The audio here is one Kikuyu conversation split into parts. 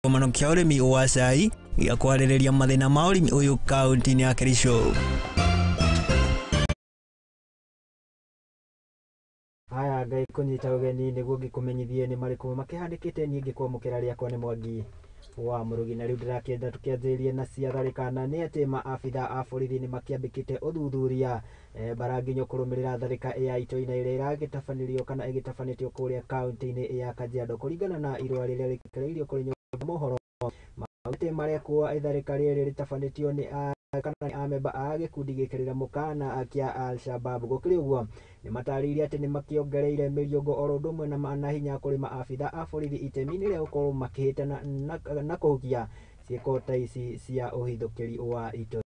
Kĩgomano kĩa ũrĩmi wa cai gĩa kwarĩrĩria mathĩna ma ũrĩmi ũyũ kaunti-inĩ ya Kericho. Haya ngai kũnyita ũgeni nĩguo ngĩkũmenyithie nĩ marĩkũ makĩhanĩkĩte. Niĩ ngĩkwamũkĩra rĩakwa nĩ Mwangi wa Mũrugi, na rĩu ndĩrakĩenda tũkĩanjĩrĩrie na ciatharĩka, na nĩ atĩ maabitha a borithi nĩ makĩambĩkĩte ũthuthuria baranginyo kũrũmĩrĩra tharĩka ya itoina ĩrĩa ĩragĩtabanirio kana ĩgĩtabanĩtio kũrĩa kaunti-inĩ ya Kajiado. Kũringana na irũa rĩrĩa rĩkereirio kũrĩ nyũmba mohoro, maugĩte marekwo itharĩka rĩrĩ rĩtabanĩtio nĩ kana nĩ amemba a gĩkundi gĩkĩrĩre mũkana kĩa Al-Shabab. Gũkĩrĩ ũguo, nĩ matarĩirie atĩ nĩ makĩongereire mĩriũngũ oro ũndũ ũmwe na hinya kũrĩ maabitha a borithi itemi-inĩ rĩa gũkorwo makĩhĩtana na kũhukia ciĩko ta ici cia ũhithũkĩri wa itoi.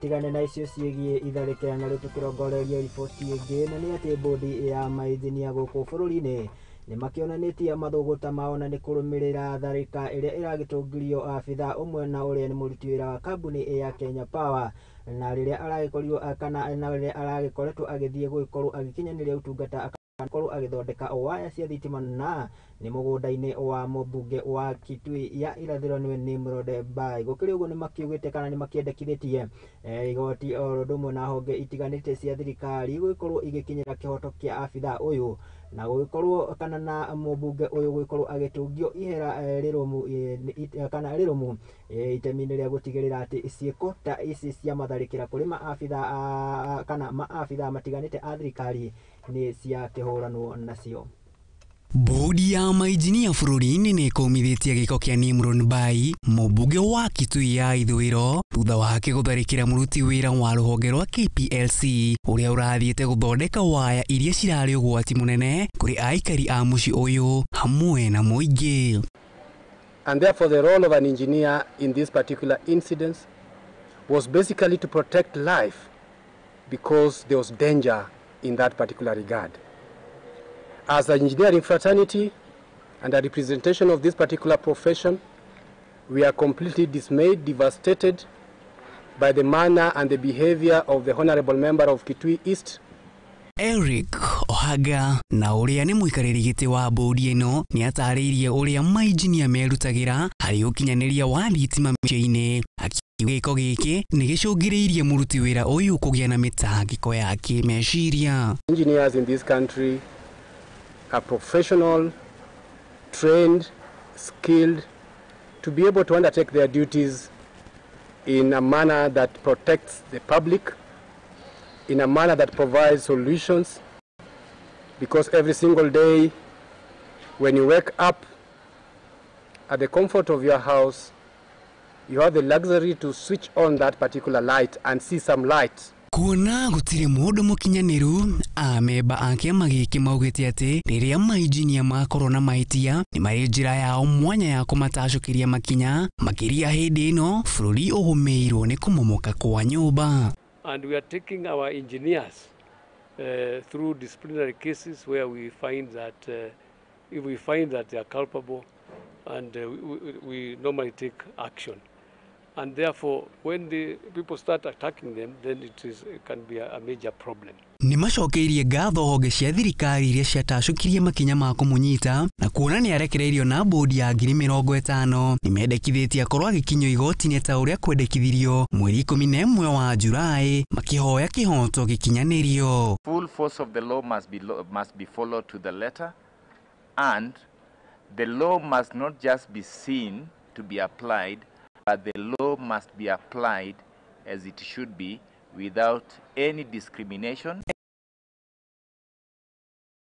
Tigane na icio ciĩgiĩ itharĩkĩra, na rĩu tũkĩrongoreria riboti ĩngĩ, na nĩ atĩ bodi ya mainjinia gũkũ bũrũri-inĩ nĩ makĩonanĩtie mathũgũta mao na nĩ kũrũmĩrĩra tharĩka ĩrĩa ĩragĩtũngirio abitha ũmwe na ũrĩa nĩ mũruti wĩra wa kambuni ya Kenya Power, na rĩrĩa aragĩkorirwo kana na rĩrĩa aragĩkoretwo agĩthiĩ gũgĩkorwo agĩkinyanĩria ũtungata akorwo agĩthondeka waya cia thitima na nĩ mũgũnda-inĩ wa mũmbunge wa Kitui ya Irathĩro nĩwe Nimrod Bai. Gũkĩrĩ ũguo, nĩ makiugĩte kana nĩ makĩendekithĩtie igoti oro ũndũ ũmwe na honge itiganĩte cia thirikari gũgĩkorwo igĩkinyĩra kĩhoto kĩa abitha ũyũ na gũgĩkorwo kana na mũmbunge ũyũ gũgĩkorwo agĩtungio ihera rĩrũmu kana rĩrũmu itemi-inĩ rĩa gũtigĩrĩra atĩ ciĩko ta ici cia matharĩkĩra kũrĩ maabitha kana maabitha matiganĩte a thirikari nĩ ciakĩhũranwo nacio. Bodi ya mainjinia bũrũri-inĩ nĩ ĩkũmithĩtie gĩko kĩa Nimrod Bai, mũmbunge wa Kitui ya Ithũĩro, thutha wake gũtharĩkĩra mũruti wĩra wa rũhonge rwa KPLC ũrĩa ũrathiĩte gũthondeka waya iria cirarĩ ũgwati mũnene kũrĩ aikari a mũciĩ ũyũ hamwe na mũingĩ. And therefore the role of an engineer in this particular incident was basically to protect life because there was danger in that particular regard. As an engineering fraternity and a representation of this particular profession, we are completely dismayed, devastated by the manner and the behavior of the Honorable Member of Kitui East. Eric Ohaga na ũrĩa nĩ mũikarĩri gĩtĩ wa bodi ĩno nĩ atarĩirie ũrĩa mainjinia merutagĩra harĩ ũkinyanĩria wa thitima mĩciĩ-inĩ. Gĩko gĩkĩ nĩ gĩcũngĩrĩirie mũruti wĩra ũyũ kũgĩa na mĩtangĩko ya kĩmeciria. Engineers in this country are professional, trained, skilled to be able to undertake their duties in a manner that protects the public, in a manner that provides solutions, because every single day when you wake up at the comfort of your house, you have the luxury to switch on that particular light and see some light. Kuona gũtirĩ mũndũ mũkinyanĩru, amemba a kĩama gĩkĩ maugĩte atĩ rĩrĩa mainjinia makorwo na mahĩtia nĩ marĩ njĩra yao mwanya ya kũmatacũkĩria makinya, makĩria hĩndĩ ĩno bũrũri ũgũmĩirwo nĩ kũmomoka kwa nyũmba. And we are taking our engineers through disciplinary cases where we find that if we find that they are culpable, and we normally take action. And therefore, when the people start attacking them, then it can be a major problem. Nĩ macokeirie ngatho honge cia thirikari iria ciatacũkirie makinya ma kũmũnyita na kuona nĩ arekereirio na bodi ya 50,000. Nĩ mendekithĩtie akorwo agĩkinyio igoti-inĩ ta ũrĩa kwendekithirio mweri 11 wa Julai, makĩhoya kĩhoto gĩkinyanĩrio. Full force of the law must be followed to the letter, and the law must not just be seen to be applied, but the law must be applied as it should be without any discrimination.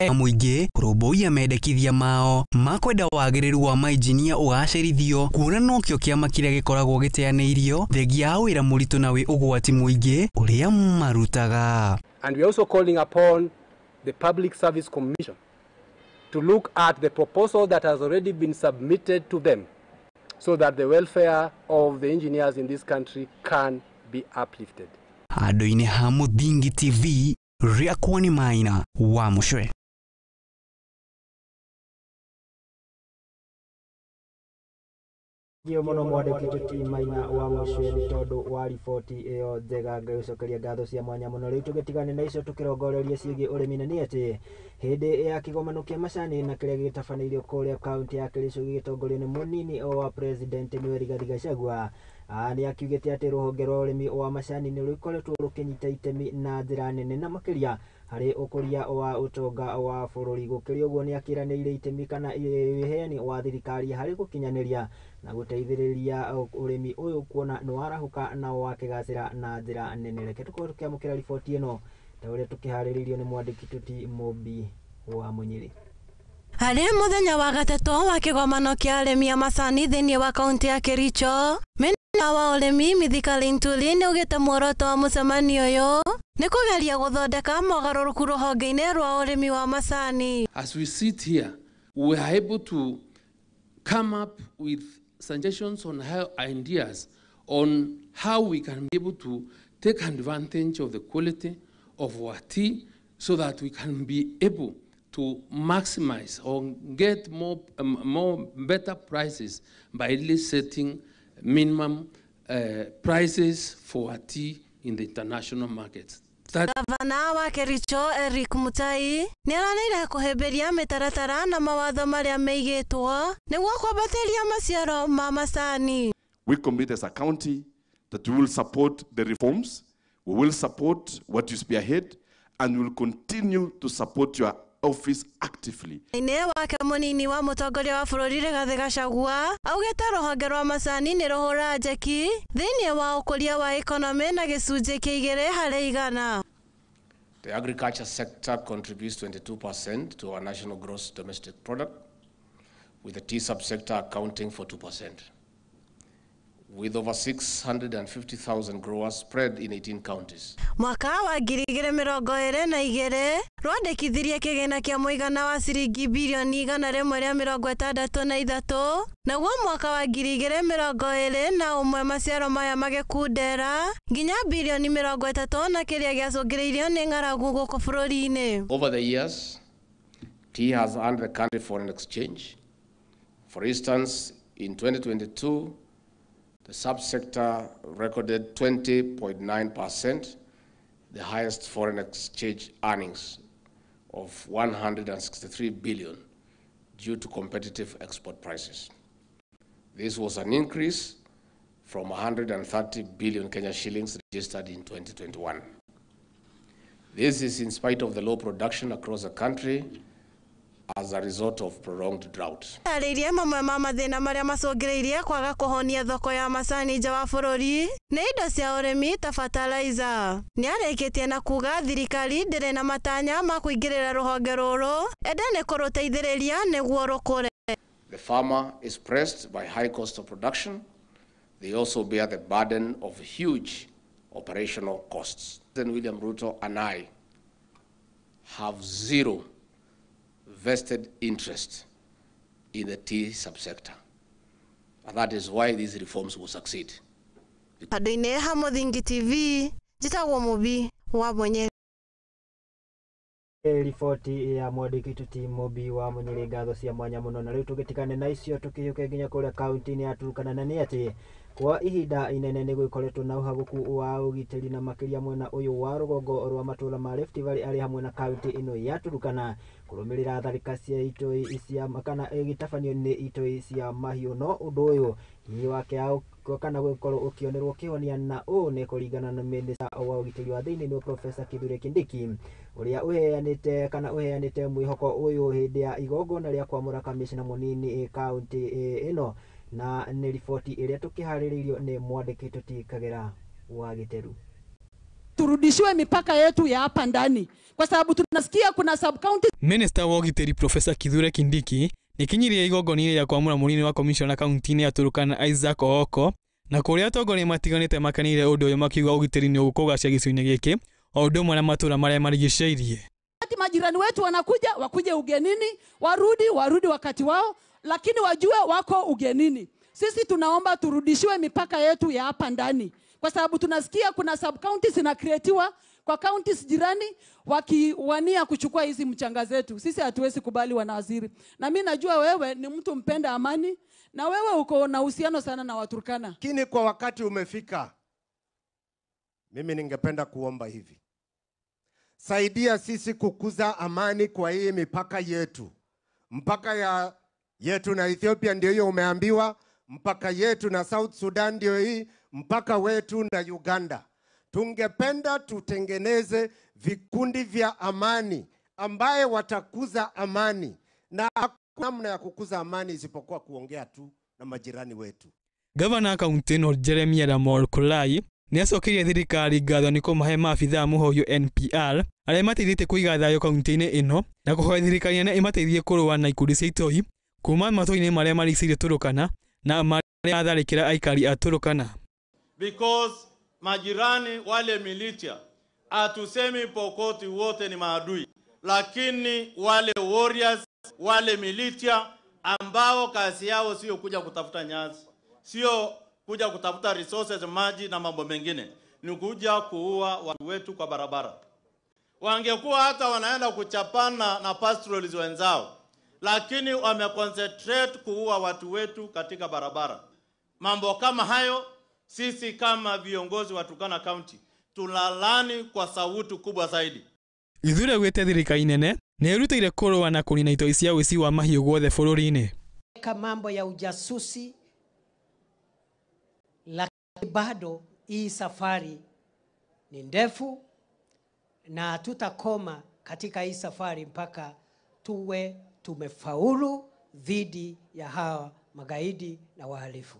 Mũingĩ kũrũmbũiya mendekithia mao makwenda wagĩrĩru wa mainjinia ũgacĩrithio, kuona nokĩo kĩama kĩrĩa gĩkoragwo gĩteanĩirio thengia ya wĩra mũritũ na wĩ ũgwati mũingĩ ũrĩa marutaga. And we are also calling upon the Public Service Commission to look at the proposal that has already been submitted to them, so that the welfare of the engineers in this country can be uplifted. Handũ-inĩ ha Mũthingi TV, rĩakwa nĩ Maina wa Mũcwe. Gio mũno mwandĩki tũti Maina wa Mũcwe nĩ tondũ wa riboti ĩyo njega, ngagĩcokeria ngatho cia mwanya mũno. Rĩu tũgĩtigane na icio tũkĩrongoreria ciĩgiĩ ũrĩmi, na nĩ atĩ hĩndĩ ya kĩgomano kĩa macani na kĩrĩa gĩgĩtabanĩirio kũrĩa kaunti ya Kericho gĩgĩtongorio nĩ mũnini wa president nĩwe Rigathi Gachagua, nĩ akiugĩte atĩ rũhonge rwa ũrĩmi wa macani nĩ rũkoretwo rũkĩnyita itemi na njĩra nene na makĩria harĩ ũkũria wa ũtonga wa bũrũri. Gũkĩrĩ ũguo nĩ akĩranĩire itemi kana ũheani wa thirikari harĩ gũkinyanĩria na gũteithĩrĩria ũrĩmi ũyũ kuona nĩ warahũka na wakĩgacĩra na njĩra nene. Reke tũkorwo tũkĩamũkĩra riboti ĩno ta ũrĩa tũkĩharĩrĩirio nĩ mwandĩki tũti Mũmbi wa Mũnyĩrĩ. Harĩ mũthenya wa gatatũ wa kĩgomano kĩa arĩmi a macani thĩinĩ wa kaunti ya Kericho, minista wa ũrĩmi Mithika Linturi nĩ augĩte muoroto wa mũcemanio ũyũ nĩ kũgeria gũthondeka mogarũrũku rũhonge-inĩ rwa ũrĩmi wa macani. As we sit here, we are able to come up with suggestions on how ideas on how we can be able to take advantage of the quality of our tea so that we can be able to maximize or get more better prices by really setting minimum prices for our tea in the international markets. Gavana wa Kericho Eric Mutai nĩ aranĩire kũhĩmbĩria mĩtaratara na mawatho marĩa meigĩtwo nĩguo kwambatĩria maciaro ma macani. We commit as a county that we will support the reforms, we will support what you spearhead, and we will continue to support your office actively. Ine wake mũnini wa mũtongoria wa bũrũri Rigathi Gachagua augĩte rũhonge rwa macani nĩ rũhũra njeki thĩinĩ wa ũkũria wa economy na gĩcunjĩ kĩa 2%. The agriculture sector contributes 22% to our national gross domestic product, with the tea subsector accounting for 2%. With over 650,000 growers spread in 18 counties. Mwaka wa 2022 rwandĩkithirie kĩgĩna kĩa mũigana wa ciringi birioni 163, naguo mwaka wa 2021 maciaro maya magĩkundera nginya birioni 30 na kĩrĩa gĩacũngĩrĩirio nĩ ng'aragu gũkũ bũrũri-inĩ. Over the years, tea has earned the country foreign exchange. For instance, in 2022, the subsector recorded 20.9%, the highest foreign exchange earnings of 163 billion due to competitive export prices. This was an increase from 130 billion Kenya shillings registered in 2021. This is in spite of the low production across the country as a result of prolonged drought. Arĩirie mamwe ma mathĩna marĩa macũngĩrĩirie kwaga kũhonia thoko ya macani nja wa bũrũri nĩ indo cia ũrĩmi ta fertilizer. Nĩarĩkĩtie na kuga thirikari ndĩrĩ na matanya ma kũingĩrĩra rũhonge rũrũ ende nĩ kũrũteithĩrĩria nĩguo rũkũre. The farmer is pressed by high cost of production. They also bear the burden of huge operational costs. President William Ruto and I have zero vested interest in the tea subsector. And that is why these reforms will succeed. Handũ-inĩ ha Mũthingi TV, njĩtagwo Mũmbi wa Mũnyĩrĩ. Riboti ya mwandĩki tuti Mũmbi wa Mũnyĩrĩ, ngatho cia mwanya mũno. Na rĩu tũgĩtigane na icio tũkĩhiũke nginya kũrĩa kaunti-inĩ ya Turkana, na nĩ atĩ kwa ihinda inene nĩ gwĩkoretwo na ũhagũku wa ũgitĩri na makĩria mwena ũyũ wa rũgongo rwa matũũra ma Rift Valley arĩ hamwe na kaunti ĩno ya Turkana kũrũmĩrĩra tharĩka cia itoi cia kana ĩgĩtabanio nĩ itoi cia mahiũ. No ũndũ ũyũ hihi wake kana gũkorwo ũkĩonerwo kĩhonia na ũũ nĩ kũringana na minista wa ũgitĩri wa thĩinĩ nĩ Professor Kithure Kindiki ũrĩa ũheanĩte kana ũheanĩte mwĩhoko ũyũ hĩndĩ ya igongona rĩa kwamũra kamishna mũnini kaunti ĩno, na nĩ riboti ĩrĩa tũkĩharĩrĩirio nĩ mwandĩki Tuti Kagera wa Gĩteru. Turudishiwe mipaka yetu ya hapa ndani kwa sababu tunasikia kuna sub county. Minister wa ũgitĩri Professor Kithure Kindiki nĩkinyirie igongona-inĩ rĩa kwamũra mũnini wa commissioner kaunti-inĩ ya Turkana Isaac Ooko, na kũrĩa atongoria matiganĩte makanĩire ũndũ ũyũ makiuga ũgitĩri nĩ ũkũgacĩra gĩcigo-inĩ gĩkĩ o ũndũ ũmwe na matũũra marĩa marigicĩirie. Majirani wetu wanakuja, wakuje ugenini, warudi wakati wao, lakini wajue wako ugenini. Sisi tunaomba turudishiwe mipaka yetu ya hapa ndani, kwa sababu tunasikia kuna sub counties zinacreatiwa kwa counties jirani wakiwania kuchukua hizi mchanga zetu. Sisi hatuwezi kubali, wanawaziri. Na mimi najua wewe ni mtu mpenda amani na wewe uko na uhusiano sana na Waturkana. Lakini kwa wakati umefika, mimi ningependa kuomba hivi. Saidia sisi kukuza amani kwa hii mipaka yetu. Mpaka ya yetu na Ethiopia ndio hiyo umeambiwa, mpaka yetu na South Sudan ndio hii, mpaka wetu na Uganda. Tungependa tutengeneze vikundi vya amani ambaye watakuza amani, na hakuna namna ya kukuza amani isipokuwa kuongea tu na majirani wetu. Gavana kaunti ĩno Jeremiah Lamol Kulai nĩ acokeirie thirikari ngatho nĩ kũmahe maabithaa mũhũyũ NPR arĩa mateithĩtie kũiga thayũ kaunti-inĩ ĩno na kũhoya thirikari nene ĩmateithie kũrũa na ikundi cia itoi kuma matũra-inĩ marĩa marigicĩirie Turkana na marĩa matharĩkĩra aikari a Turkana. Because majirani wale militia, hatusemi Pokoti wote ni maadui, lakini wale warriors, wale militia ambao kazi yao sio kuja kutafuta nyasi, sio kuja kutafuta resources, maji na mambo mengine, ni kuja kuua watu wetu kwa barabara. Wangekuwa hata wanaenda kuchapana na pastoralists wenzao, lakini wameconcentrate kuua watu wetu katika barabara. Mambo kama hayo sisi kama viongozi wa Turkana County tulalani kwa sauti kubwa zaidi. Githure gwite thirikari nene nĩ ĩrutĩire kũrũa na kũnina itoi cia ũici wa mahiũ guothe bũrũri-inĩ. Mambo ya ujasusi, lakini bado hii safari ni ndefu na hatutakoma katika hii safari mpaka tuwe tumefaulu dhidi ya hawa magaidi na wahalifu.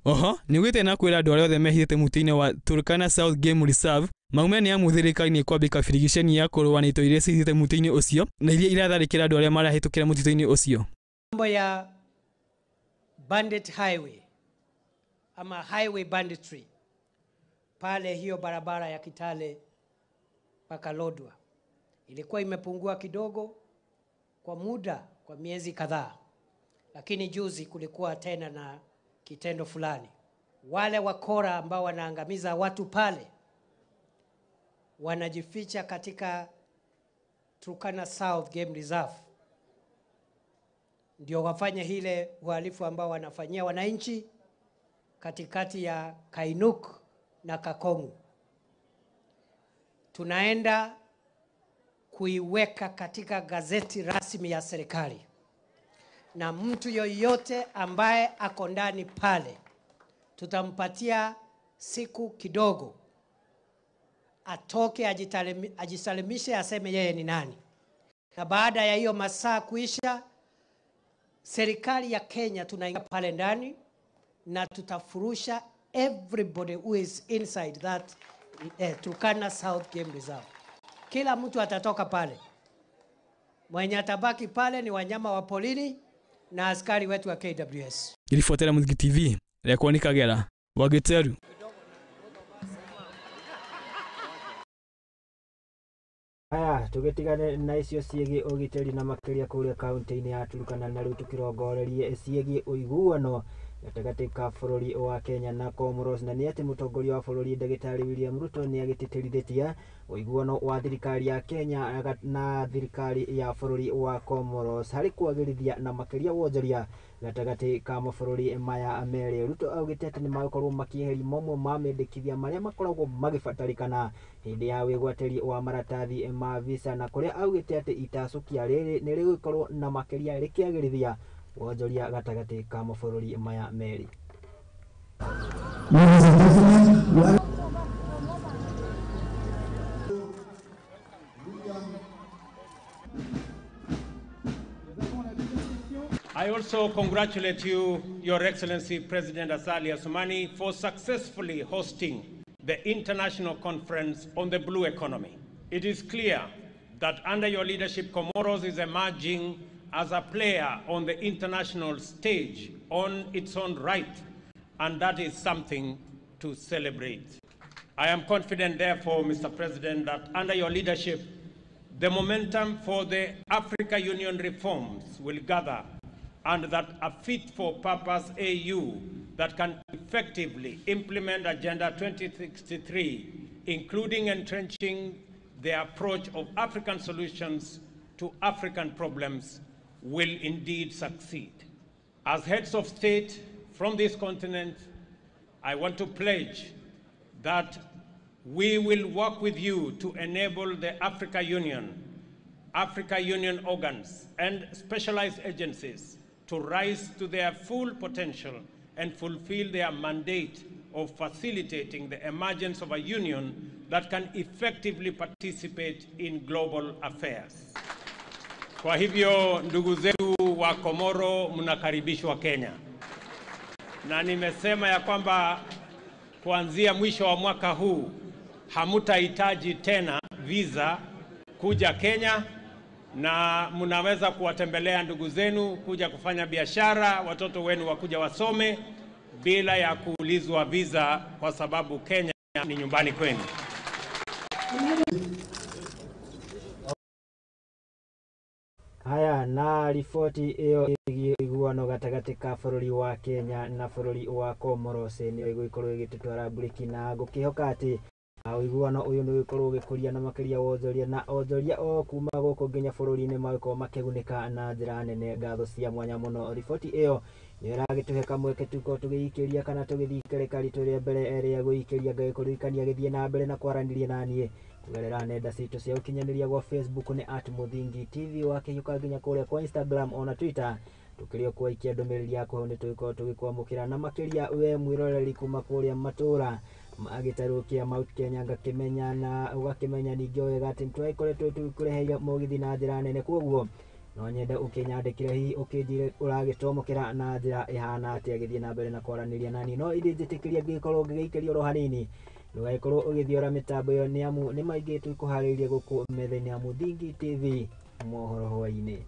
Oho, nĩugĩte na kwĩra andũ arĩa othe mehithĩte mũtitũ-inĩ wa Turkana South Game Reserve maume nĩ amu thirikari nĩ ĩkwambĩka birigiceni ya kũrũa na itoi iria cihithĩte mũtitũ-inĩ ũcio na iria iratharĩkĩra andũ arĩa marahĩtũkĩra mũtitũ-inĩ ũcio. Mambo ya bandit highway ama highway banditry pale, hiyo barabara ya Kitale mpaka Lodwar ilikuwa imepungua kidogo kwa muda, kwa miezi kadhaa, lakini juzi kulikuwa tena na kitendo fulani. Wale wakora ambao wanaangamiza watu pale wanajificha katika Turkana South Game Reserve ndio wafanye ile uhalifu ambao wanafanyia wananchi katikati ya Kainuk na Kakongu. Tunaenda kuiweka katika gazeti rasmi ya serikali, na mtu yoyote ambaye ako ndani pale tutampatia siku kidogo atoke, ajisalimishe, aseme yeye ni nani. Na baada ya hiyo masaa kuisha, serikali ya Kenya tunaingia pale ndani na tutafurusha everybody who is inside that Turkana South Game Reserve. Kila mtu atatoka pale. Mwenye atabaki pale ni wanyama wa polini na askari wetu wa KWS. Ilifuatana Muziki TV, Rekwa ni Kagera, Wagiteru. Aya, tugetigane na icio ciĩgiĩ ũgitĩri na makĩria kũrĩa kaunti-inĩ ya Turkana, na rĩu tũkĩrongorerie ciĩgiĩ ũiguano gatagatĩ ka bũrũri wa Kenya na Comoros, na nĩ atĩ mũtongoria wa bũrũri ndagĩtarĩ William Ruto nĩ agĩtĩtĩrithĩtie ũiguano wa thirikari ya Kenya na thirikari ya bũrũri wa Comoros harĩ kwagĩrithia na makĩria wonjoria gatagatĩ ka mabũrũri maya merĩ. Ruto augĩte atĩ nĩmagũkorwo makĩeheria mamwe ma mendekithia marĩa makoragwo magĩbatarĩkana hĩndĩ ya wĩgwatĩri wa maratathi ma visa, na kũrĩa augĩte atĩ itacũkia rĩrĩ nĩ rĩgũkorwo na makĩria rĩkĩagĩrithia wonjoria gatagatĩ ka mabũrũri maya merĩ. I also congratulate you, Your Excellency President Azali Assoumani, for successfully hosting the International Conference on the Blue Economy. It is clear that under your leadership, Comoros is emerging as a player on the international stage on its own right, and that is something to celebrate. I am confident, therefore, Mr. President, that under your leadership, the momentum for the Africa Union reforms will gather and that a fit-for-purpose AU that can effectively implement Agenda 2063, including entrenching the approach of African solutions to African problems, will indeed succeed. As heads of state from this continent, I want to pledge that we will work with you to enable the Africa Union, Africa Union organs, and specialized agencies to rise to their full potential and fulfill their mandate of facilitating the emergence of a union that can effectively participate in global affairs. Kwa hivyo ndugu zetu wa Komoro, mnakaribishwa Kenya. Na nimesema ya kwamba kuanzia mwisho wa mwaka huu hamutahitaji tena visa kuja Kenya, na mnaweza kuwatembelea ndugu zenu, kuja kufanya biashara, watoto wenu wakuja wasome bila ya kuulizwa visa, kwa sababu Kenya ni nyumbani kwenu. Haya na riboti iyo ĩgiĩ ũiguano gatagatĩ ka bũrũri wa Kenya na bũrũri wa Comoros nĩ ĩgũgĩkorwo ĩgĩtũtwara mburĩki, na ngũkĩhoka atĩ ũiguano ũyũ nĩ ũgũkorwo ũgĩkũria na makĩria wonjoria na onjoria o kuma gũkũ nginya bũrũri-inĩ magĩkorwo makĩgunĩka na njĩra nene. Ngatho cia mwanya mũno. Riboti ĩyo nĩ ĩragĩtũhe kamweke tukorwo tũgĩikĩria kana tũgĩthikĩrĩka ritũ rĩa mbere rĩa gũikĩria. Ngagĩkũririkania gĩthiĩ na mbere na kwaranĩria na niĩ kũgerera nenda citũ cia ũkinyanĩria gwa Facebook nĩ @Muthingi TV, wakĩhiũka nginya kũrĩa kwa Instagram ona Twitter tukĩrĩ o kwaikia ndũmĩrĩri yaku hau nĩ tũgĩkorwo tũgĩkwamũkĩra. Na makĩria we mwĩroreri kuma kũrĩa matũra magĩtarũ kĩa Mount Kenya, ngakĩmenya na ũgakĩmenya ningĩ o wega atĩ nĩtwagĩkoretwo tũgĩkũreheire mũgithi na njĩra nene. Koguo no nyende ũkĩnyandĩkĩre hihi ũkĩnjĩre ũragĩtwamũkĩra na njĩra ĩhana atĩa. Gĩthiĩ na mbere na kwaranĩria nani, no ithuĩ njĩtĩkĩria ngĩgĩkorwo ngĩgĩikĩria oro hanini ndũgagĩkorwo ũgĩthiora mĩtambo ĩyo, nĩ amu nĩ maingĩ tũkũharĩirie gũkũ metha-inĩ ya Muthingi TV mohoro hwaĩ-inĩ.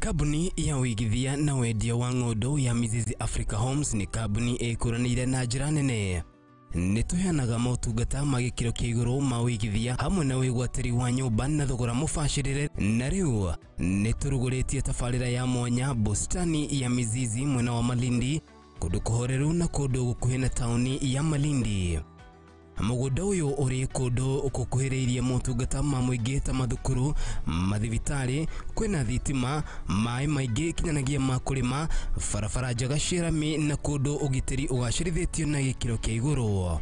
Kambuni ya ũigithia na wendia wa ng'ũndũ ya Mizizi Africa Homes nĩ kambuni ĩkũranĩire na njĩra nene. Nĩ tũheanaga motungata ma gĩkĩro kĩa igũrũ ma ũigithia hamwe na wĩgwatĩri wa nyũmba na thogora mũbacĩrĩre. Na rĩu nĩ tũrugũrĩtie tabarĩra ya mwanya bustani ya Mizizi mwena wa Malindi, kũndũ kũhoreru na kũndũ gũkuhĩ na taũni ya Malindi. Mũgũnda ũyũ ũrĩ kũndũ gũkuhĩrĩirie motungata ma mũingĩ ta mathukuru, mathibitarĩ, kwĩna thitima, maĩ maingĩ kinyanagĩa ma kũrĩma, barabara njega cia rami na kũndũ ũgitĩri ũgacĩrithĩtio na gĩkĩro kĩa igũrũ.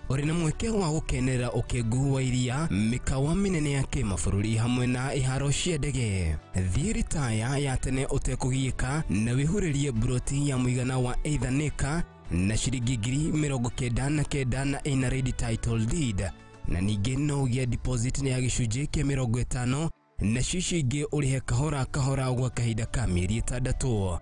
Ũrĩ na mweke wa gũkenerera ũkengu wa iria, mĩkawa mĩnene ya kĩmabũrũri hamwe na iharo cia ndege. Thiĩ ritaya ya tene ũtekũgiĩka na wĩhurĩrie mburoti ya mũigana wa either acre na ciringi 99,000 na ina ready title deed, na ningĩ no ũgĩe deposit ya gĩcunjĩ kĩa 50 na cici ingĩ ũrĩhe kahora kahora gwa kahinda ka mĩeri 6.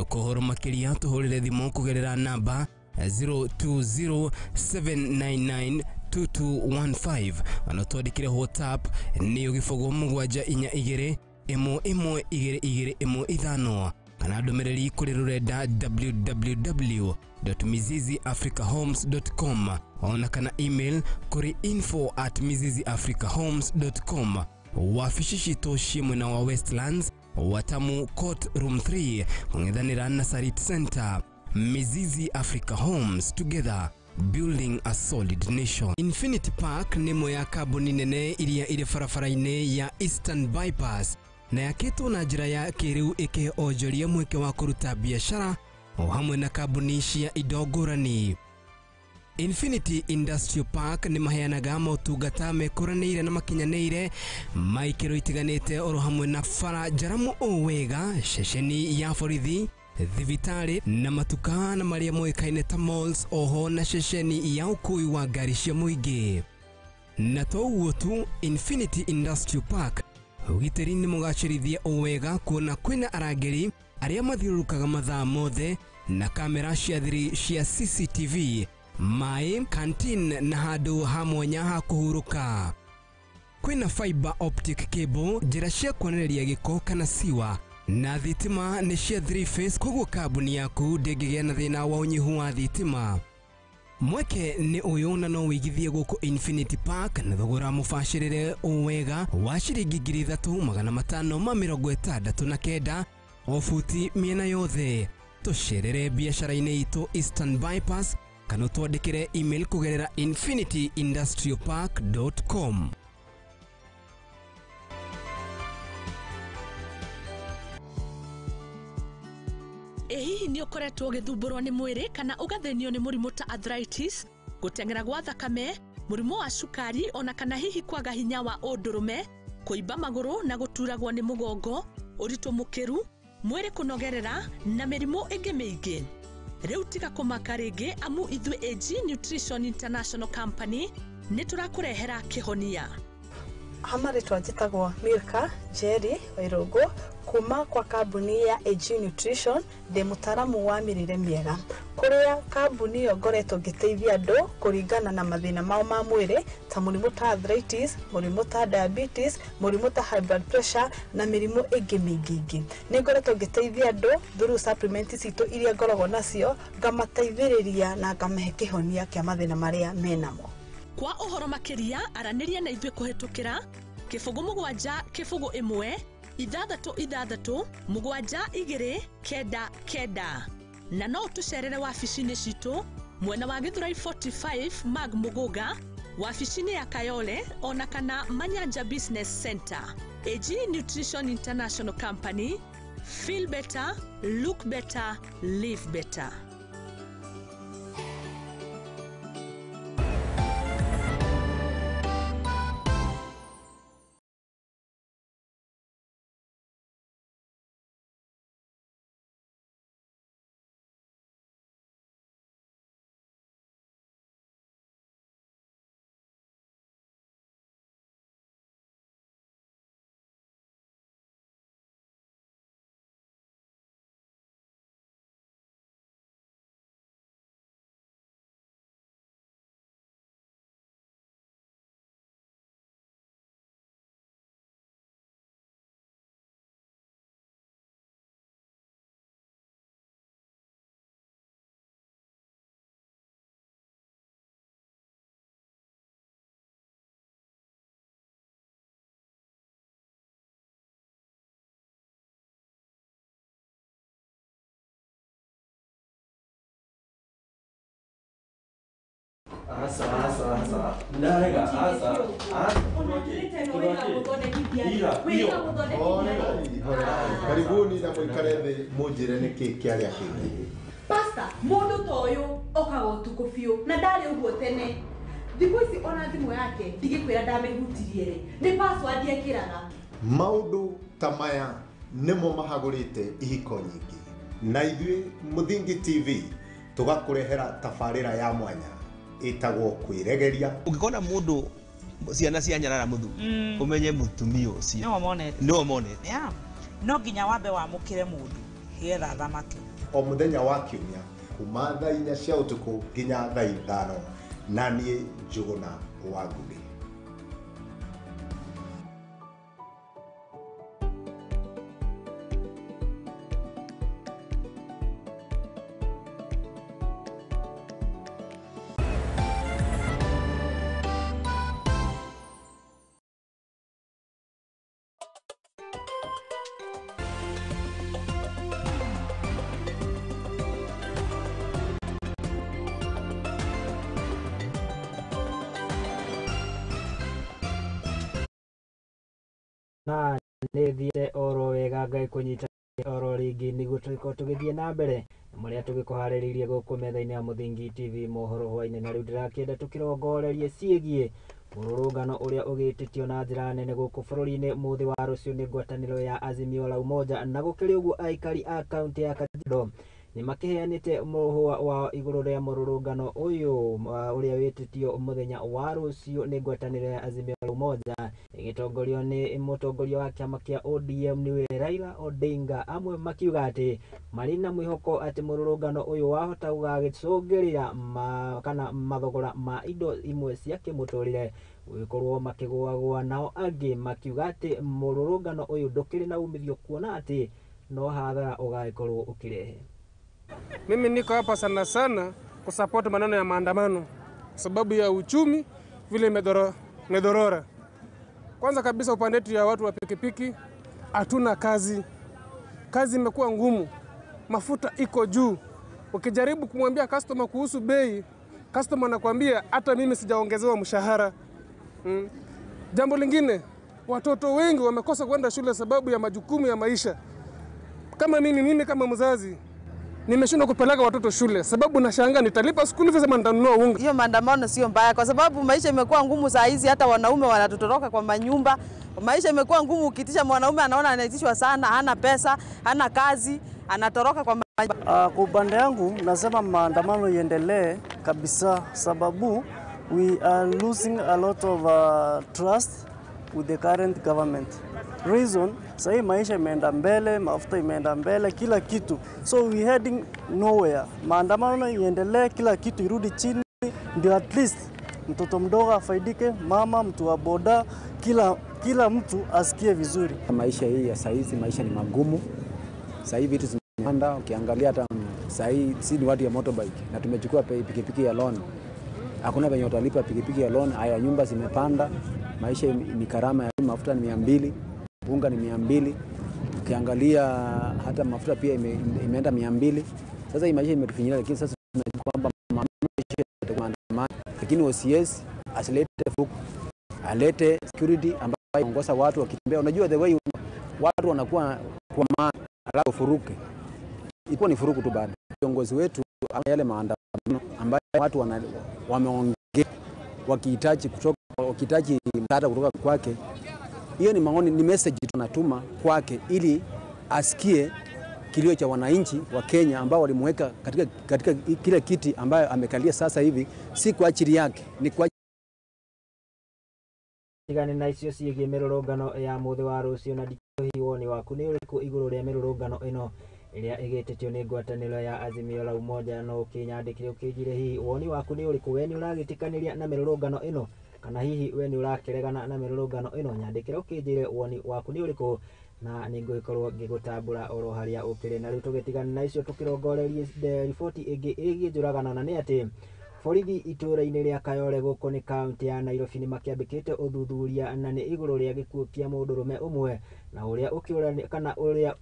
Kũhoro makĩria tũhũrĩre thimũ kũgerera namba 0207992215 ona twandĩkĩre WhatsApp nĩ 0742 11 22 15 kana ndũmĩrĩri kũrĩ rũrenda www.miziziafricahomes.com ona kana email kũrĩ info@miziziafricahomes.com. Wabici citũ ciĩ mwena wa Westlands, Watamu Court Room 3, kũng'ethanĩra na Sarit Center. Mizizi Africa Homes, together building a solid nation. Infinity Park nĩ ĩmwe ya kambuni nene iria irĩ barabara-inĩ ya Eastern Bypass na yakĩtwo na njĩra ya kĩrĩu ĩkĩhe onjoria mweke wa kũruta biacara o hamwe na kambuni cia indo ngũrani. Infinity Industrial Park nĩ maheanaga motungata mekũranĩire na makinyanĩire ma ikĩro itiganĩte oro hamwe na bara njaramu o wega, ceceni ya borithi, thibitarĩ na matuka na marĩa moĩkaine ta malls, oho na ceceni ya ũkui wa ngari cia mũingĩ. Na to ũguo tu, Infinity Industrial Park ũgitĩri nĩ mũgacĩrithie o wega kuona kwĩna arangĩri arĩa mathiũrũrũkaga mathaa mothe na kamera cia thiri cia CCTV Maĩ, canteen na handũ ha mwanya ha kũhurũka. Kwĩna fiber optic cable, njĩra cia kuonereria gĩko kana siwa, na thitima nĩ cia 3 phase, koguo kambuni yaku ndĩngĩgĩa na thĩna wa ũnyihu wa thitima. Mweke nĩ ũyũ na no wĩigithie gũkũ Infinity Park na thogora mũbacĩrĩre o wega wa ciringi 3569 o buti mĩena yothe. Tũcerere biacara-inĩ itũ Eastern Bypass kana ũtwandĩkĩre email kũgerera infinityindustrialpark.com. Ĩ hihi nĩ ũkoretwo ũgĩthumbũrwo nĩ mwĩrĩ kana ũgathĩnio nĩ mũrimũ ta arthritis, gũteng'era gwa thakame, mũrimũ wa cukari ona kana hihi kwaga hinya wa ũndũrũme, kũimba magũrũ na gũturagwo nĩ mũgongo, ũritũ mũkĩru, mwĩrĩ kũnogerera na mĩrimũ ĩngĩ mĩingĩ. Rĩu tiga kũmaka rĩngĩ amu ithuĩ AG Nutrition International Company nĩ tũrakũrehera kĩhonia. Ha marĩtwa njĩtagwo Milka Njeri Wairũngũ kuma kwa kambuni ya AG Nutrition, ndĩ mũtaaramu wa mĩrĩre mĩega, kũrĩa kambuni ĩyo ngoretwo ngĩteithia andũ kũringana na mathĩna mao ma mwĩrĩ ta mũrimũ ta arthritis, mũrimũ ta diabetes, mũrimũ ta high blood pressure na mĩrimũ ĩngĩ mĩingĩ ingĩ. Nĩ ngoretwo ngĩteithia andũ through supplement citũ iria ngoragwo nacio, ngamateithĩrĩria na ngamahe kĩhonia kĩa mathĩna marĩa menamo. Kwa ũhoro makĩria aranĩria na ithuĩ kũhĩtũkĩra 0 7 0 1 6 6 7 2 9 9 na no tũcerere wabici-inĩ citũ mwena wa Githurai 45 Mag Muguga, wabici-inĩ ya Kayole ona kana Manyanja Business Center. AG Nutrition International Company, feel better, look better, live better. Asa, asa, asa. Ndarega, asa. Karibuni na mũikare thĩ mũnjĩre nĩkĩ kĩarĩa kĩngĩ. Pastor, mũndũ ta ũyũ okaga ũtukũ biũ na ndarĩ ũguo tene. Thikũ ici ona thimũ yake ndigĩkwĩra ndamĩhutirie rĩ, nĩ password ekĩraga. Maũndũ ta maya nĩmo mahagũrĩte ihiko nyingĩ. Na ithuĩ Mũthingi TV tũgakũrehera tabarĩra ya mwanya ĩtagwo kwĩregeria. Ũngĩkona mũndũ ciana cia nyarara mũthuri, ũmenye mũtumia ũcio nĩwe monete. No nginya wambe wamũkĩre mũndũ nĩgetha athamake. O mũthenya wa kiumia kuma thaa 4 cia ũtukũ nginya thaa 5, na niĩ Njũgũna wa Ngũgĩ. Na nĩ thiĩte oro wega Ngai kũnyita oro rĩngĩ nĩguo tũgĩkorwo tũgĩthiĩ na mbere marĩa tũgĩkũharĩrĩirie gũkũ metha-inĩ ya Mũthingi TV mohoro hwainĩ. Na rĩu ndĩrakĩenda tũkĩrongorerie ciĩgiĩ mũrũrũngano ũrĩa ũgĩtĩtio na njĩra nene gũkũ bũrũri-inĩ mũthĩ wa rũciũ nĩ ngwatanĩro ya Azimio la Umoja. Na gũkĩrĩ ũguo aikari a kaunti ya Kajiado Nĩ makĩheanĩte mũhũa wao igũrũ rĩa mũrũrũngano ũyũ ũrĩa wĩtĩtio mũthenya wa rũciũ nĩ ngwatanĩro ya Azimio la Umoja ĩgĩtongorio nĩ mũtongoria wa kĩama kĩa ODM nĩwe Raila Odinga, amwe makiuga atĩ marĩ na mwĩhoko atĩ mũrũrũngano ũyũ wahota gũgagĩcũngĩrĩra kana mathogora ma indo imwe cia kĩmũtũrĩre gũgĩkorwo makĩgũagũa, nao angĩ makiuga atĩ mũrũrũngano ũyũ ndũkĩrĩ na umithio kuona atĩ no hathara ũgagĩkorwo ũkĩrehe. Mimi niko hapa sana sana kusupport maneno ya maandamano sababu ya uchumi vile imedorora. Kwanza kabisa upande wetu ya watu wa pikipiki hatuna kazi. Kazi imekuwa ngumu. Mafuta iko juu. Ukijaribu kumwambia customer kuhusu bei, customer anakuambia hata mimi sijaongezewa mshahara. Jambo lingine, watoto wengi wamekosa kwenda shule sababu ya majukumu ya maisha. Kama mimi kama mzazi nimeshindwa kupeleka watoto shule sababu nashangaa nitalipa school fees ama nitanunua unga. Hiyo maandamano sio mbaya kwa sababu maisha imekuwa ngumu saa hizi, hata wanaume wanatutoroka kwa manyumba. Maisha imekuwa ngumu, ukitisha mwanaume anaona anaitishwa sana, hana pesa, hana kazi, anatoroka kwa manyumba. Kwa upande yangu nasema maandamano iendelee kabisa sababu we are losing a lot of trust with the current government. Reason, sahi maisha imeenda mbele, mafuta imeenda mbele, kila kitu. So we heading nowhere. Maandamano iendelee, kila kitu irudi chini, ndio at least mtoto mdogo afaidike, mama, mtu wa boda, kila mtu asikie vizuri. Maisha hii ya saizi, maisha ni magumu. Sasa vitu zimepanda, ukiangalia hata sasa si ni watu ya motorbike na tumechukua pikipiki ya loan. Hakuna venye utalipa pikipiki ya loan, haya nyumba zimepanda, maisha ni karama ya mafuta ni 200, unga ni 200. Ukiangalia hata mafuta pia imeenda 200. Sasa hii maisha imetufinyilia, lakini sasa tunajua kwamba maisha itakuwa maandamano, lakini OCS asilete fuku, alete security ambayo inaongoza watu wakitembea. Unajua the way watu wanakuwa kwa maana alafu furuke. Ilikuwa ni furuku tu bado. Viongozi wetu yale maandamano ambayo watu wameongea wakihitaji kutoka, wakihitaji msaada kutoka kwake. Hiyo ni maoni, ni message tunatuma kwake ili asikie kilio cha wananchi wa Kenya ambao walimweka katika kile kiti ambayo amekalia sasa hivi, si kwa ajili yake, ni kwa tigane na icio ciĩgiĩ mĩrũrũngano ya mũthĩ wa rũciũ na ndikĩũĩ woni waku nĩ ũrĩkũ igũrũ rĩa mĩrũrũngano ĩno ĩrĩa ĩgĩtĩtio nĩ ngwatanĩro ya Azimio la Umoja. No ũkĩnyandĩkĩre ũkĩnjĩre hihi woni waku nĩ ũrĩkũ, we nĩ ũragĩtĩkanĩria na mĩrũrũngano ĩno kana hihi we nĩ ũrakĩregana na mĩrũrũngano ĩno. Nyandĩkĩre ũkĩnjĩre woni waku nĩ ũrĩkũ na nĩngũgĩkorwo ngĩgũtambũra oro harĩa ũkĩrĩ. Na rĩu tũgĩtigana na icio tũkĩrongorerie riboti ĩngĩ ĩgiĩ njũragano, na nĩ atĩ borithi itũũra-inĩ rĩa Kayole gũkũ nĩ kaunti ya Nairobi nĩ makĩambĩkĩte ũthuthuria na nĩ igũrũ rĩa gĩkuũ kĩa mũndũrũme ũmwe na ũrĩa ũkĩũra kana ũrĩa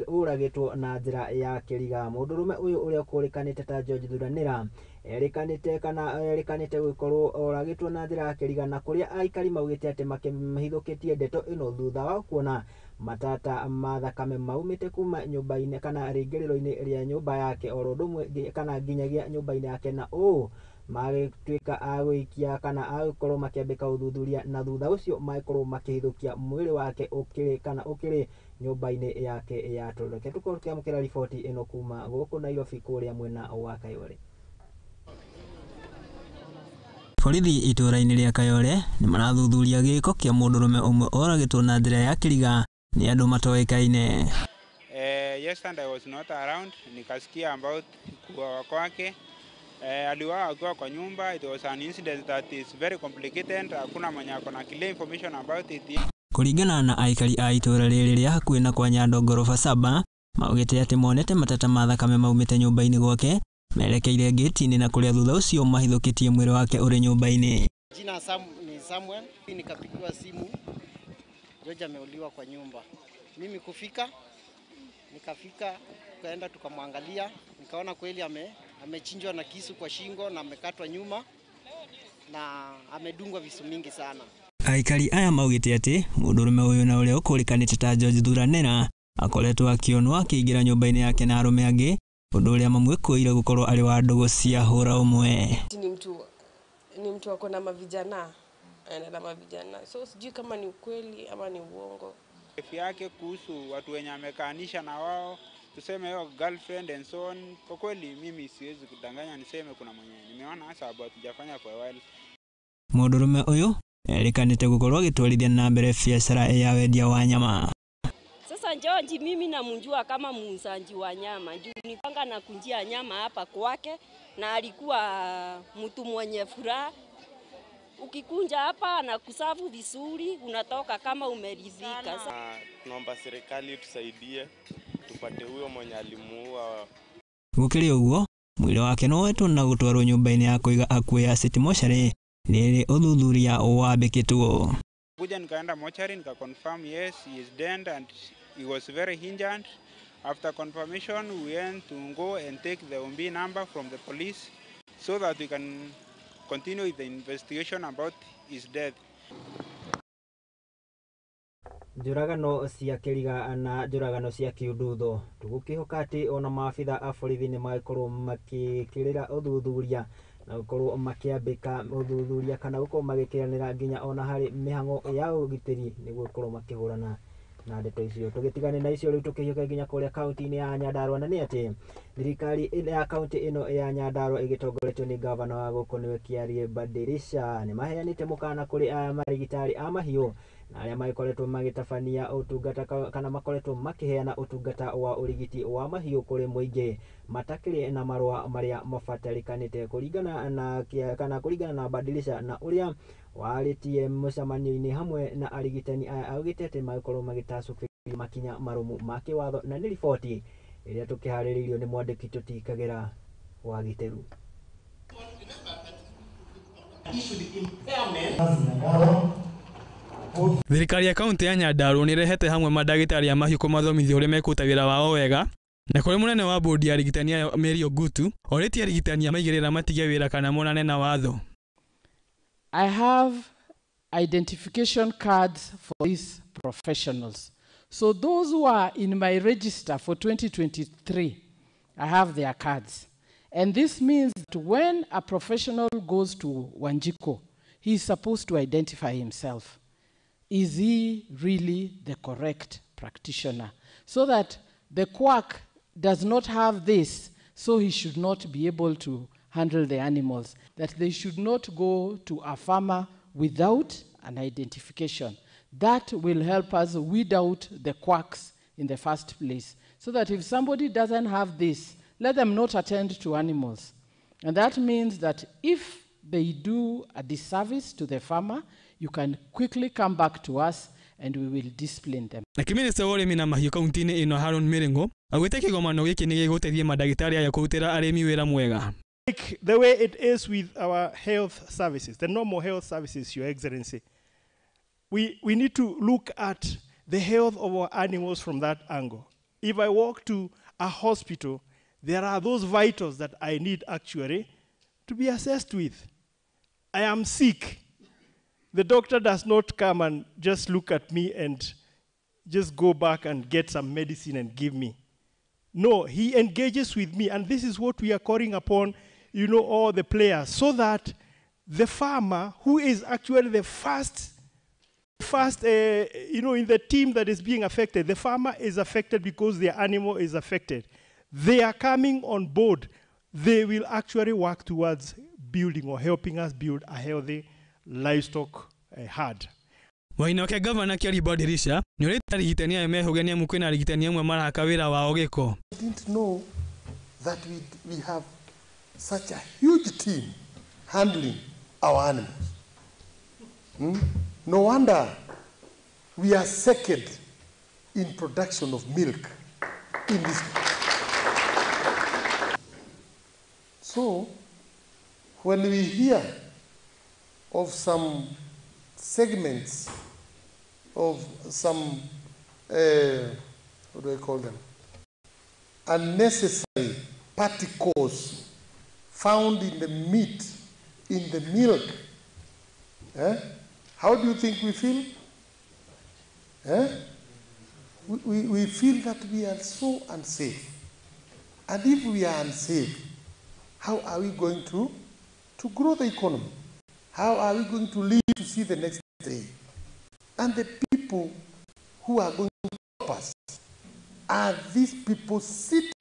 ũragĩtwo na njĩra ya kĩriga. Mũndũrũme ũyũ ũrĩa ũkũrĩkanĩte ta George Thuranĩra erĩkanĩte kana erĩkanĩte gũkorwo oragĩtwo na njĩra ya kĩriga, na kũrĩa aikari maugĩte atĩ makĩmahithũkĩtie ndeto ĩno thutha wa kuona matata ma thakame maumĩte kuma nyũmba-inĩ kana rĩingĩrĩro-inĩ rĩa nyũmba yake oro ũndũ ũmwe kana nginyagia nyũmba-inĩ yake, na ũũ magĩtuĩka a gũikia kana a gũkorwo makĩambĩka ũthuthuria, na thutha ũcio magĩkorwo makĩhithũkia mwĩrĩ wake ũkĩrĩ kana ũkĩrĩ nyũmba-inĩ yake ya toro. Reke tũkorwo tũkĩamũkĩra riboti ĩno kuma gũkũ Nairobi kũrĩa mwena wa Kayole. Borithi itũũra-inĩ rĩa Kayole nĩ marathuthuria gĩko kĩa mũndũrũme ũmwe oragĩtwo na njĩra ya kĩriga nĩ andũ matoĩkaine. Yesterday I was not around, nikasikia about kuuawa kwake. Aliuawa akiwa kwa nyumba. It was an incident that is very complicated. Hakuna mwenye ako na clear information about it. Kũringana na aikari a itũũra rĩrĩ rĩa hakuhĩ na kwa Nyando ngoroba 7, maugĩte atĩ monete matata ma thakame maumĩte nyũmba-inĩ gwake merekeire gĩti-inĩ, na kũrĩa thutha ũcio mahithũkĩtie mwĩrĩ wake ũrĩ nyũmba-inĩ. Jina ni Samuel, nikapigiwa simu George ameuliwa kwa nyumba. Mimi kufika nikafika tukaenda tukamwangalia, nikaona kweli amechinjwa na kisu kwa shingo na amekatwa nyuma na amedungwa visu mingi sana. Aikari aya maugĩte atĩ mũndũrũme ũyũ na ũrĩa ũkũrĩkanĩte ta George Thuranĩra akoretwo akĩonwo akĩingĩra nyũmba-inĩ yake na arũme angĩ, ũndũ ũrĩa mamwĩkũĩire gũkorwo arĩ wa ndũgũ cia hũra ũmwe. Ni mtu ako na mavijana, na mavijana, so sijui kama ni ukweli ama ni uongo. Yake kuhusu watu wenye amekaanisha na wao, tuseme hiyo girlfriend and so on. Kwa kweli mimi siwezi kudanganya niseme kuna mwenye nimeona, sababu hatujafanya for a while. Mũndũrũme ũyũ erĩkanĩte gũkorwo agĩtwarithia na mbere biacara ya wendia wa nyama. Sasa George mimi namjua kama muuzaji wa nyama. Juu nipanga na kunjia nyama hapa kwake na alikuwa mtu mwenye furaha. Ukikunja hapa na kusafu vizuri unatoka kama umeridhika. Tunaomba serikali tusaidie tupate huyo mwenye alimuua. Gũkĩrĩ ũguo mwĩrĩ wake no wetwo na gũtwarwo nyũmba-inĩ ya kũiga akuũ ya City Mortuary rĩrĩ ũthuthuria wambĩkĩtwo. Kuja nikaenda mochari nika confirm yes he is dead and he was very injured. After confirmation we went to go and take the OB number from the police so that we can continue with the investigation about his death. Njũragano cia kĩriga na njũragano cia kĩũndutho tũgũkĩhoka atĩ ona maabitha a borithi nĩ magĩkorwo makĩkĩrĩra ũthuthuria na gũkorwo makĩambĩka ũthuthuria kana gũkorwo magĩkĩranĩra nginya ona harĩ mĩhang'o ya ũgitĩri nĩguo gũkorwo makĩhũrana na ndeto icio. Tũgĩtigane na icio rĩu tũkĩhiũka nginya kũrĩa kaunti-inĩ ya Nyandarua, na nĩ atĩ thirikari ya kaunti ĩno ya Nyandarua ĩgĩtongoretio nĩ gavana wa gũkũ nĩwe Kĩarie Badirisha nĩ maheanĩte mũkana kũrĩ aya marigitari a mahiũ na arĩa magĩkoretwo magĩtabania ũtungata kana makoretwo makĩheana ũtungata wa ũrigiti wa mahiũ kũrĩ mũingĩ matakĩrĩ na marũa marĩa mabatarĩkanĩte kũringana na kana kũringana na Badirisha na ũrĩa warĩtie mũcemanio-inĩ hamwe na arigitani aya augĩte atĩ magĩkorwo magĩtacũkĩrio makinya marũmu ma kĩwatho. Na nĩ riboti ĩrĩa tũkĩharĩrĩirio nĩ mwandĩki Tũtikagĩra wa Gĩtĩru. Thirikari ya kaunti ya Nyandarua nĩ ĩrehete hamwe mandagĩtarĩ a mahiũ kũmathomithia ũrĩa mekũruta wĩra wao wega, na kũrĩ mũnene wa bodi ya arigitani aya Mary Ogutu orĩtie arigitani a maigĩrĩra matige wĩra kana monane na watho. I have identification cards for these professionals. So those who are in my register for 2023, I have their cards. And this means that when a professional goes to Wanjiko, he is supposed to identify himself. Is he really the correct practitioner? So that the quack does not have this, so he should not be able to handle the animals, that they should not go to a farmer without an identification. That will help us weed out the quacks in the first place, so that if somebody doesn't have this, let them not attend to animals. And that means that if they do a disservice to the farmer, you can quickly come back to us and we will discipline them. Na kĩmĩnĩsta wa ũrĩmi na mahiũ kaunti-inĩ ĩno Haron Miringo augĩte kĩgomano gĩkĩ nĩ gĩgũteithia mandagĩtarĩ aya kũrutĩra arĩmi wĩra mwega. Like the way it is with our health services, the normal health services, Your Excellency, we need to look at the health of our animals from that angle. If I walk to a hospital, there are those vitals that I need actually to be assessed with. I am sick. The doctor does not come and just look at me and just go back and get some medicine and give me. No, he engages with me, and this is what we are calling upon, you know, all the players, so that the farmer, who is actually the first, you know, in the team that is being affected, the farmer is affected because their animal is affected. They are coming on board. They will actually work towards building or helping us build a healthy livestock herd. Mwena wake gavana Kĩarie Badirisha nĩ ũrĩte arigitani aya mehũge nĩamu kwĩna arigitani amwe maraka wĩra wao gĩko. I didn't know that we have such a huge team handling our animals. No wonder we are second in production of milk in this. So when we hear of some segments of some, what do I call them, unnecessary particles found in the meat, in the milk, How do you think we feel? We feel that we are so unsafe. And if we are unsafe, how are we going to grow the economy? How are we going to live to see the next day? And the people who are going to help us are these people seated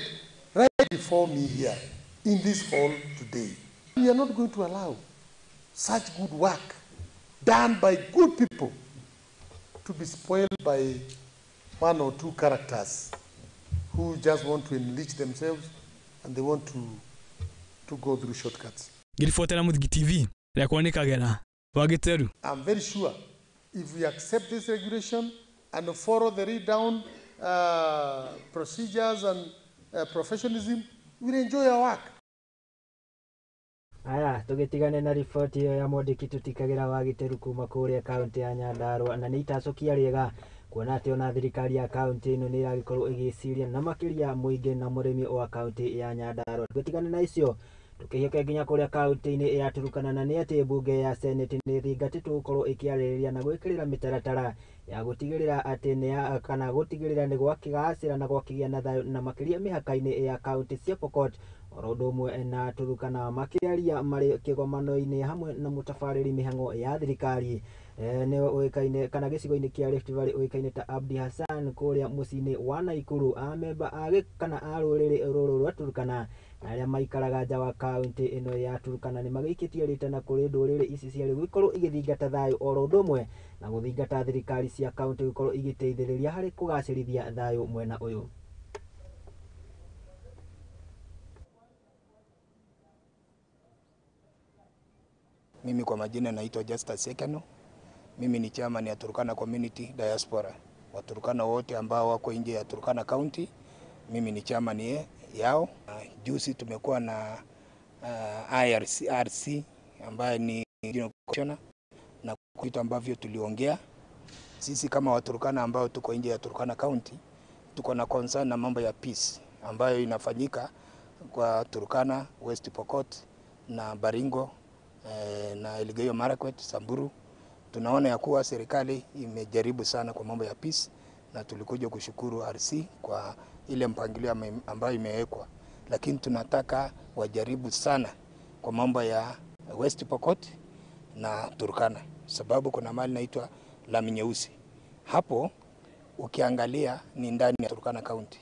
right before me here in this hall today. We are not going to allow such good work done by good people to be spoiled by one or two characters who just want to enrich themselves and they want to go through shortcuts. Ngiribotera Muthingi TV rĩakwa nĩ Kagera wa Gĩteru. I'm very sure if we accept this regulation and follow the read down procedures and professionalism, we'll enjoy our work. Aya, tũgĩtigane na riboti ĩyo ya mwandĩki tũtikagĩra wa Gĩteru kuma kũrĩa kaũntĩ ya Nyandarũa, na nĩ itacũkia rĩega kuona atĩ ona thirikari ya kaũntĩ ĩno nĩ ĩragĩkorwo ĩgĩciria na makĩria mũingĩ na mũrĩmi wa kaũntĩ ya Nyandarũa. Tũgĩtigane na icio tũkĩhiũka nginya kũrĩa kaũntĩ-inĩ ya Turukana, na nĩ atĩ mbunge ya Senate nĩ ĩthingatĩtwo gũkorwo ĩkĩarĩrĩria na gwĩkĩrĩra mĩtaratara ya gũtigĩrĩra atĩ nĩ kana gũtigĩrĩra nĩ gwakĩgacĩra na gwakĩgĩa na thayũ na makĩria mĩhaka-inĩ ya kaũntĩ cia Pokot oro ũndũ ũmwe na Turukana. Makĩaria marĩ kĩgomano-inĩ hamwe na mũtabarĩri mĩhang'o ya thirikari nĩwe ũĩkaine kana gĩcigo-inĩ kĩa Rift Valley ũĩkaine ta Abdi Hassan kũrĩa mũciĩ-inĩ wa Naikuru, amemba a kana a rũrĩrĩ rũrũ rwa Turukana na arĩa maikaraga nja wa kaũntĩ ĩno ya Turukana nĩ magĩikĩtie rĩtana kũrĩ ndũrĩrĩ ici cierĩ gũkorwo igĩthingata thayũ oro ũndũ ũmwe na gũthingata thirikari cia kaũntĩ gũkorwo igĩteithĩrĩria harĩ kũgacĩrithia thayũ mwena ũyũ. Mimi kwa majina naitwa Justus Sekeno. Mimi ni chairman ya Turkana Community Diaspora. Waturkana wote ambao wako nje ya Turkana County, mimi ni chairman yao. Juzi tumekuwa na IRC ambaye ni Regional Commissioner, na kitu ambavyo tuliongea sisi kama Waturkana ambao tuko nje ya Turkana County, tuko na concern na mambo ya peace ambayo inafanyika kwa Turkana, West Pokot na Baringo na Elgeyo Marakwet, Samburu. Tunaona ya kuwa serikali imejaribu sana kwa mambo ya peace, na tulikuja kushukuru RC kwa ile mpangilio ambayo imewekwa, lakini tunataka wajaribu sana kwa mambo ya West Pokot na Turkana, sababu kuna mali inaitwa Lami Nyeusi. Hapo ukiangalia ni ndani ya Turkana County,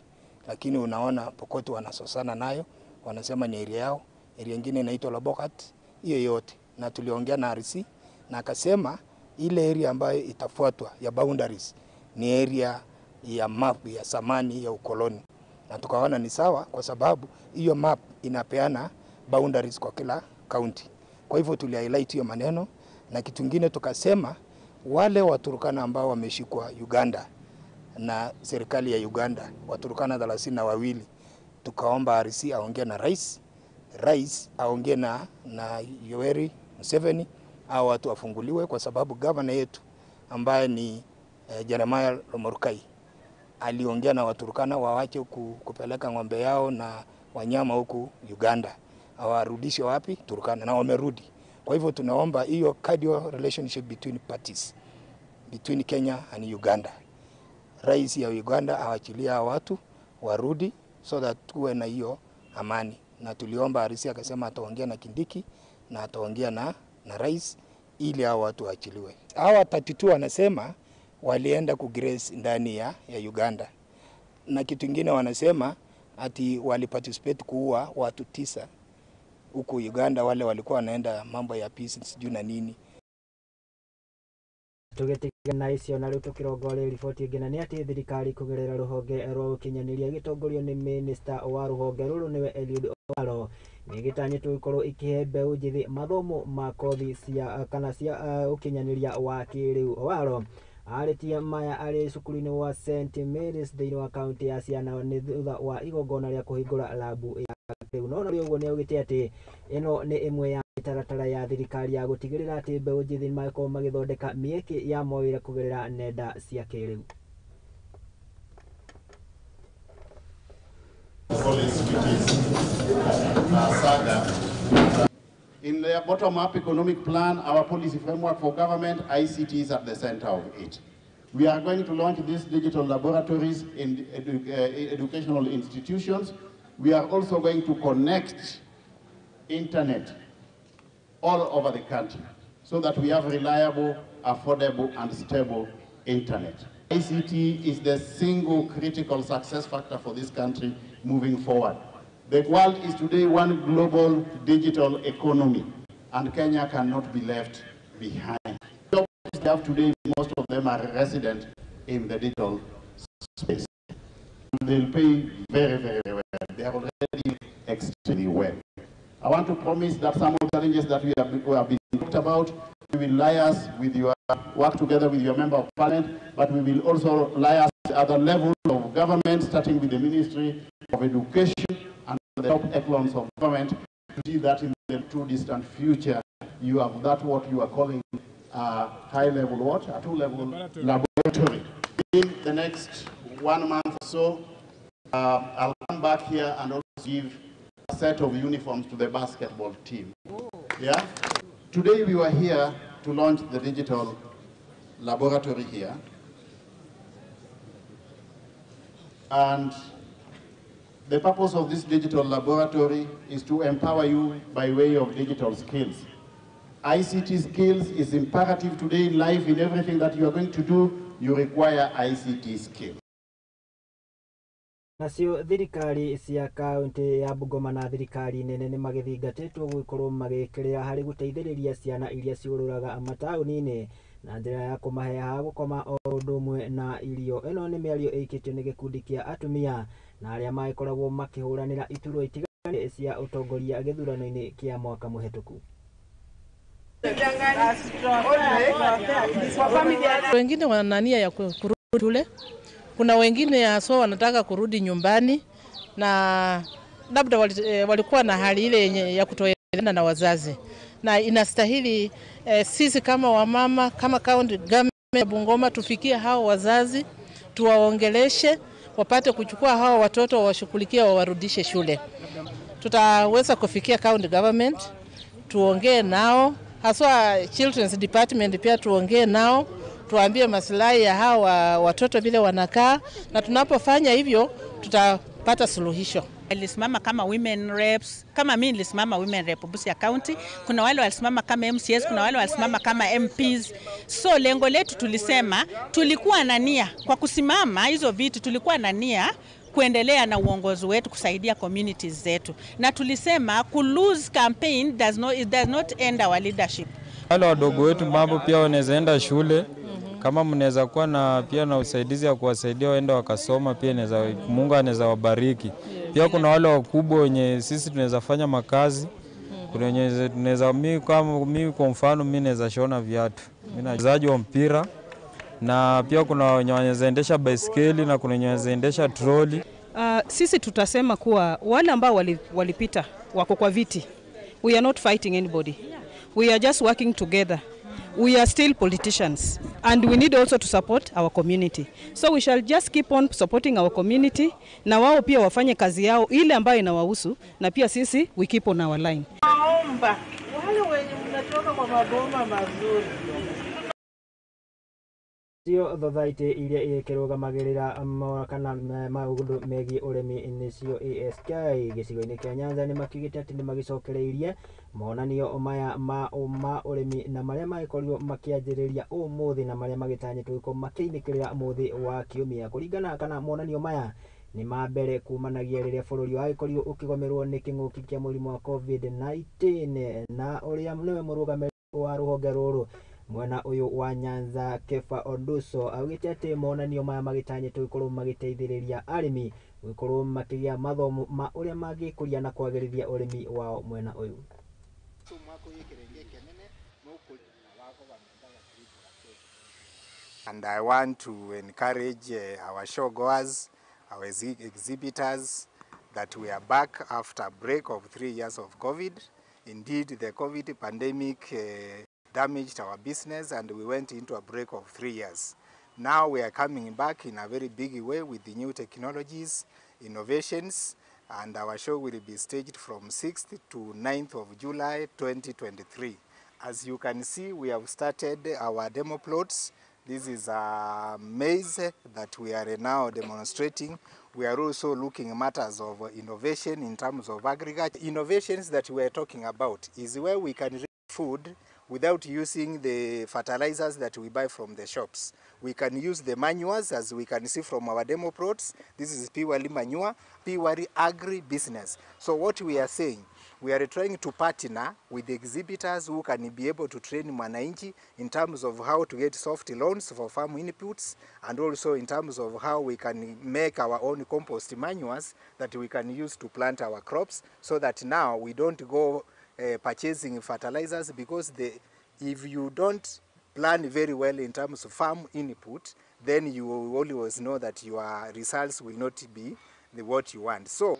lakini unaona Pokot wanasosana nayo, wanasema ni area yao. Area nyingine inaitwa Labokat, hiyo yote. Na tuliongea na RC na akasema ile area ambayo itafuatwa ya boundaries ni area ya map ya samani ya ukoloni, na tukaona ni sawa kwa sababu hiyo map inapeana boundaries kwa kila county. Kwa hivyo tuli highlight hiyo maneno, na kitu kingine tukasema wale Waturkana ambao wameshikwa Uganda na serikali ya Uganda, Waturkana 32, tukaomba RC aongee na rais, rais aongee na Yoweri Museveni, hao watu wafunguliwe, kwa sababu governor yetu ambaye ni Jeremiah Lomorukai aliongea na Waturkana waache kupeleka ng'ombe yao na wanyama huku Uganda, awarudishe wapi? Turkana, na wamerudi. Kwa hivyo tunaomba hiyo cordial relationship between parties, between Kenya and Uganda. Rais ya Uganda awachilia watu warudi so that tuwe na hiyo amani. Na tuliomba RC akasema ataongea na Kindiki na ataongea na rais ili hao watu waachiliwe. Hawa 32 wanasema walienda kugrace ndani ya Uganda. Na kitu kingine wanasema ati waliparticipate kuua watu 9 huko Uganda, wale walikuwa wanaenda mambo ya peace sijui na nini. Tũgĩtigana icio na rĩu tũkĩrongoreria riboti ĩngĩ, na nĩ atĩ thirikari kũgerera rũhonge rwa ũkinyanĩria gĩtongorio nĩ minista wa rũhonge rũrũ nĩwe Eliud Owalo nĩ gĩtanyĩtwo gũkorwo ĩkĩhe mbeũ njĩthĩ mathomo ma kothi cia kana cia ũkinyanĩria wa kĩrĩu. Owalo arĩtie maya arĩ cukuru-inĩ wa St Mary's thĩinĩ wa kaũntĩ ya Siaya nĩ thutha wa igongona rĩa kũhingũra labu ya kĩrĩu. No ona ũguo nĩ augĩte atĩ ĩno nĩ ĩmwe ya mĩtaratara ya thirikari ya gũtigĩrĩra atĩ mbeũ njĩthĩ nĩmagĩkorwo magĩthondeka mĩeke ya mawĩra kũgerera nenda cia kĩrĩu. In the bottom-up economic plan, our policy framework for government, ICT is at the center of it. We are going to launch these digital laboratories in educational institutions. We are also going to connect internet all over the country so that we have reliable, affordable, and stable internet. ICT is the single critical success factor for this country moving forward. The world is today one global digital economy, and Kenya cannot be left behind. Jobs we have today, most of them are resident in the digital space. They'll pay very, very well. They are already extremely well. I want to promise that some of the challenges that we have been talked about, we will liaise with your, work together with your member of parliament, but we will also liaise at other levels of government, starting with the Ministry of Education and the top echelons of government, to see that in the too distant future, you have that what you are calling a high-level what? A two-level laboratory. In the next 1 month or so, I'll come back here and also give a set of uniforms to the basketball team. Yeah? Today we were here to launch the digital laboratory here. And the purpose of this digital laboratory is to empower you by way of digital skills. ICT skills is imperative today in life. In everything that you are going to do, you require ICT skills. Nacio thirikari cia kaunti ya Bungoma na thirikari nene nĩ magĩthingatĩtwo gũkorwo magĩkĩrĩra harĩ gũteithĩrĩria ciana iria ciũrũraga mataũni-inĩ na njĩra ya kũmahe ha gũkoma o ũndũ ũmwe na irio. Ĩno nĩ mĩario ĩikĩtio nĩ gĩkundi kĩa atumia na arĩa magĩkoragwo makĩhũranĩra iturwa itiganĩte cia ũtongoria gĩthurano-inĩ kĩa mwaka mũhetũku. Wengine wana nia ya kurudi shule, kuna wengine haswa wanataka kurudi nyumbani na labda walikuwa na hali ile yenye ya kutoelewana na wazazi, na inastahili sisi kama wamama, kama county government ya Bungoma tufikie hao wazazi, tuwaongeleshe wapate kuchukua hao watoto wawashughulikie, wawarudishe shule. Tutaweza kufikia county government, tuongee nao, haswa children's department pia tuongee nao, tuambie maslahi ya hawa watoto vile wanakaa, na tunapofanya hivyo tutapata suluhisho. Nilisimama kama women reps, kama mimi nilisimama women rep Busia County, kuna wale walisimama kama MCS, kuna wale walisimama kama MPs. So lengo letu tulisema, tulikuwa na nia kwa kusimama hizo vitu, tulikuwa na nia kuendelea na uongozi wetu kusaidia communities zetu. Na tulisema ku lose campaign does not end our leadership. Wale wadogo wetu mambo pia wanaweza enda shule. Kama mnaweza kuwa na pia na usaidizi ya kuwasaidia waende wakasoma pia inaweza, Mungu anaweza wabariki. Pia kuna wale wakubwa wenye sisi tunaweza fanya makazi. Kuna wenye tunaweza, mimi kama mimi kwa mfano mimi naweza shona viatu. Mimi na mchezaji wa mpira, na pia kuna wenye wanaweza endesha baiskeli na kuna wenye wanaweza endesha troli. Sisi tutasema kuwa wale ambao walipita wako kwa viti. We are not fighting anybody. We are just working together. We are still politicians and we need also to support our community. So we shall just keep on supporting our community, na wao pia wafanye kazi yao ile ambayo inawahusu, na pia sisi we keep on our line. Naomba wale wenye mnatoka kwa maboma mazuri. Cio thothaitĩ iria ikĩrũgamagĩrĩra kana maũndũ megiĩ ũrĩmi nĩcio ASK gĩcigo-inĩ kĩa Nyanza nĩ makiugĩte atĩ nĩ magĩcokereirie monanio maya ma ũrĩmi na marĩa magĩkorirwo makĩanjĩrĩria ũmũthĩ na marĩa magĩtanyĩtwo gũkorwo makĩinĩkĩrĩra mũthĩ wa kiumia. Kũringana kana monanio maya nĩ ma mbere kumanagia rĩrĩa bũrũri wagĩkorirwo ũkĩgomerwo nĩ kĩng'ũki kĩa mũrimũ wa COVID-19, na ũrĩa nĩwe mũrũgamĩrĩri wa rũhonge rũrũ mwena ũyũ wa Nyanza Kefa Oduso augĩte atĩ monanio maya magĩtanyĩtwo gũkorwo magĩteithĩrĩria arĩmi gũkorwo makĩgĩa mathomo ma ũrĩa mangĩkũria na kwagĩrithia ũrĩmi wao mwena ũyũ. And I want to encourage our showgoers, our exhibitors, that we are back after a break of 3 years of COVID. Indeed, the COVID pandemic damaged our business and we went into a break of 3 years. Now we are coming back in a very big way with the new technologies, innovations, and our show will be staged from 6th to 9th of July 2023. As you can see, we have started our demo plots. This is a maize that we are now demonstrating. We are also looking at matters of innovation in terms of agriculture. Innovations that we are talking about is where we can raise food without using the fertilizers that we buy from the shops. We can use the manures, as we can see from our demo plots. This is purely manure, purely agri-business. So what we are saying, we are trying to partner with the exhibitors who can be able to train mwananchi in terms of how to get soft loans for farm inputs, and also in terms of how we can make our own compost manures that we can use to plant our crops, so that now we don't go purchasing fertilizers, because if you don't plan very well in terms of farm input, then you will always know that your results will not be what you want. So